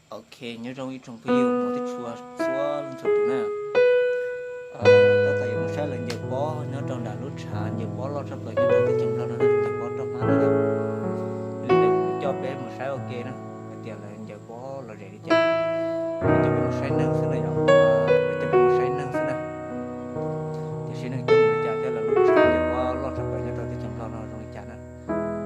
Ok, nyob zoo ib tsoom phooj ywg mus tib tshua txhua leej txhua tus na. Tab tom yuav mus saib lawv ncaws pob nyob rau nram lub tshav ncaws pob loj tshaj plaws nyob rau teb chaws Nplog no na, ncaws pob roj hmab no na. Li ntawd kuv coj peb mus saib ua ke na, hais tias lawv ncaws pob lom zem li cas. Coj peb mus saib neeg xwb na yom, coj peb mus saib neeg xwb na. Tiam sis neeg coob li cas thiab lawv lub tshav ncaws pob loj tshaj plaws nyob rau teb chaws Nplog no zoo li cas na.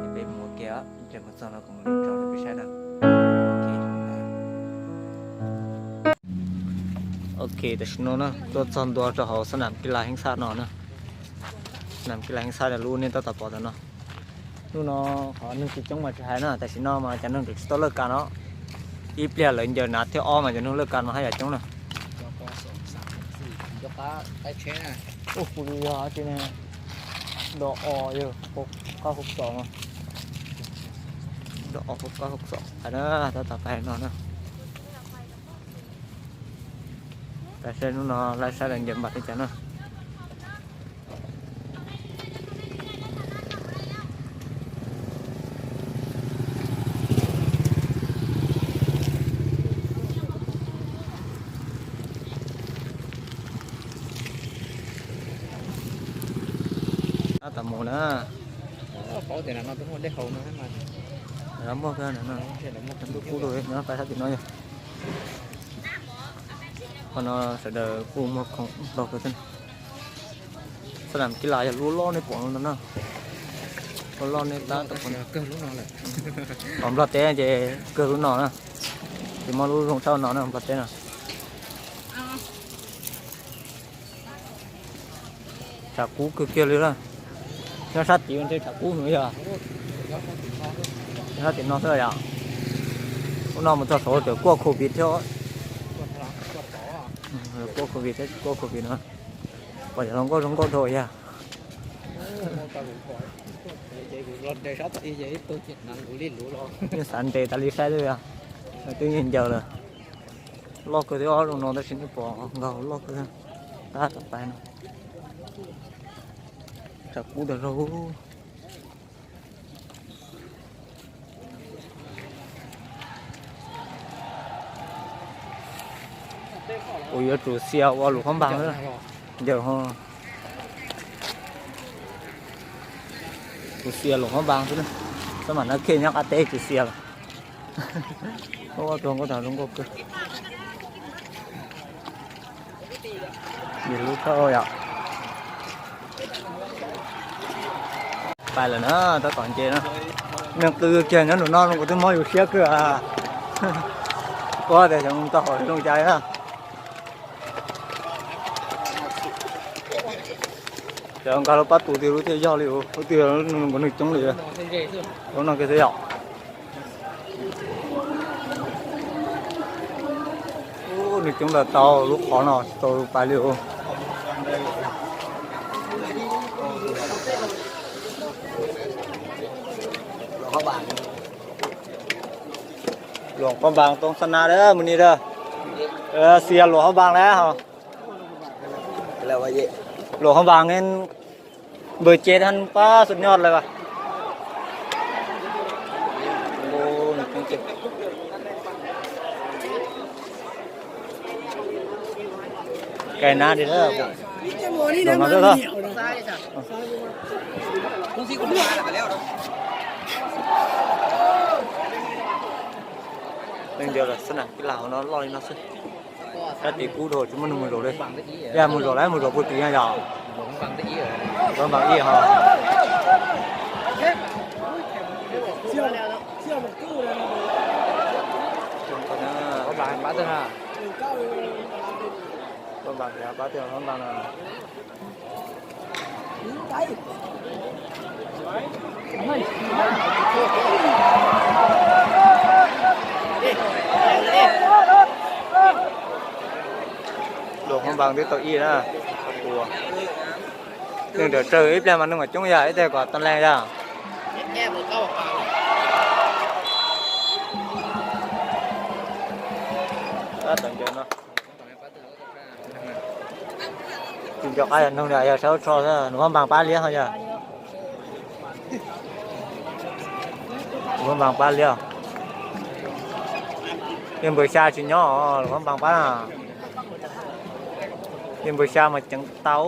Es peb mus ua ke, mus txog no kuv mam li tso rau peb saib na. Ok, tam sim no na tuaj txog ntua rau hauv xab nam kis las heev xaj no na. Xab nam kis las heev xaj lub nej tab tom pom ntawm no. Hnub no qhov neeg tsis coob mas tsis hais na, tam sim no mas cov neeg tseem tsis tau lawj kas no. Ib pliag lawv ncaws hnav thiab ob mas cov neeg lawj kas mas haj yam coob na. Ub, kuv yog hais tias do o yog qab hauv xom, do o qab hauv xom hais na, tab tom pais no na. Pais saib hnub no laib saib lawv ncaws npaum li cas na. Tab tom mus na. Paub tias no muaj dej haus no mas. Muaj kub lug no pais sab tim no yog. Qhov no sawv daws kuj muag khoom nplog kawg thiab. Xab nam kis las yog lub loj nej pom no na. Lub loj nej tab tom pom. Nplog teb ces kawg lub no na. Tsis muaj lub zoo tshaj no na, Nplog teb no. Tshav kub kawg kiag li lawm. Nyob sab tid ntshe tshav kub heev yog. Nyob sab tim no xwb yom. Ub, no mus txog saud tseem kuaj covid thiab. Kuaj covid thiab tsis kuaj covid no. Pom cov hluas nkauj zoo nkauj dhau yag. Yeej xav nres tas li saib xwb yog. Twb yeej ncaws lawm. Loj kawg thiab, ob zoo no tab sis nej pom nkaus loj kawg. Tab tom pais no. Tshav kub tas zog. Kuv yuav tsum xia ua lus hab npas xwb. Ncaws ho tsum xia lus hab npas xwb. Xab mam nab khej nyob qab teb tsum xia lawm. Ua tus nkauj tas zoo nkauj kawg. Nws lub thawj yom. Pais lawm na, tab tom nce na. Neeg qw kiag nyob nram no kuv twb mob yus siab kawg. Ua tias xyov tau hauv zoo cas na. Cov nkag lub pab tus twg lub thiaj yog li, lub twg nws coob li. Lub no kiag xwb yom. Nws coob lawm tau lub qhov no tsis tau pais li. Luam Phaj Npas too xa na da mus ni da. Xia Luam Phaj Npas na. Luam Phaj Npas npawg ces than pab sum nyoj lawm. Kais nab di no. Leej ncaws lawm xab nam kis las hauv no loj li no xwb. Sab tid kub dhau tsis muaj neeg mus zaum li. Yog mus zaum lawm mus zaum puag tid no yom. Luam Phaj Npas ib ho. Luam Phaj Npas pab twg Phaj Npas no. Luam Phaj Npas twb tau ib na. Neeg nram tsawg ib pliag mas neeg mam coob yog ib teg kom tau leej yog. Tab tom ncaws no. Tsis nco qab yog noog li yog sab tsho xwb, Luam Phaj Npas pab liab ho yog. Luam Phaj Npas pab liab. Yog npawg Xya tsis nyob os, los muab npas pab na. Yog npawg Xya mas ceev tau.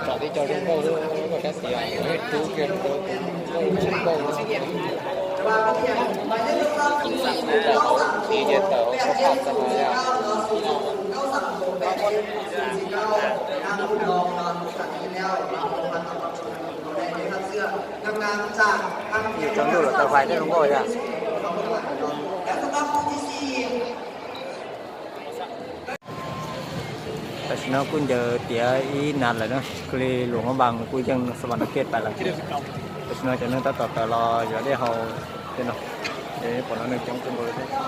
Tsom tib co zoo nkauj lub koj sab xis, rub kiag rau nkauj zoo nkauj. Ib ces tawm hauv sab phaj tag no yog. Cov ntuj los tau hais tej zoo nkauj yog. Tam sim no kuj ncaws tiav ib nag lawm na, li luam mab npas kuj yeej xa vas no kej pais lawm. Tam sim no cov neeg tab tom tawm los yuav dej haus tej no, es pom no neeg coob kawg nkaus li thiab.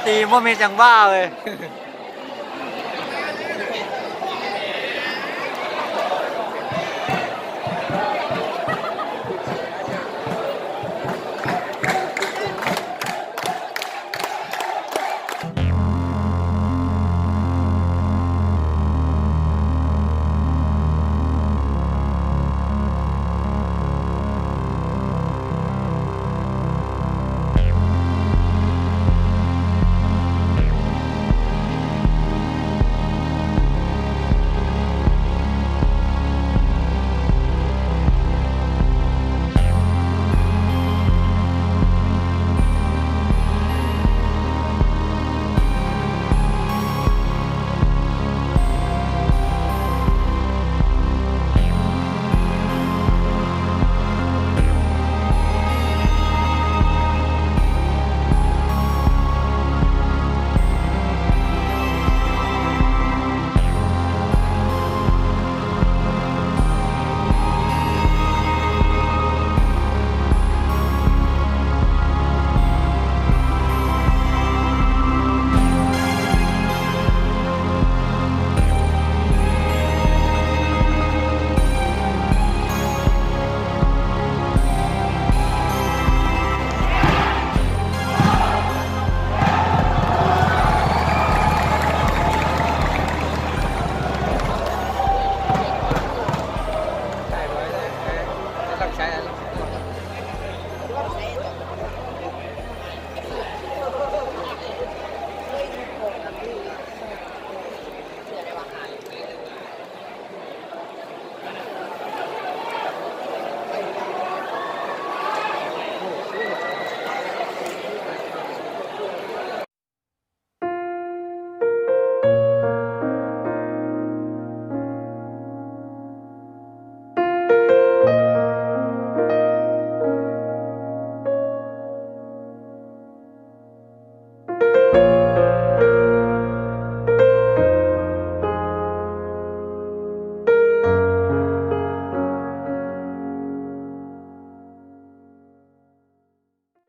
Tis muaj me ceev vaj.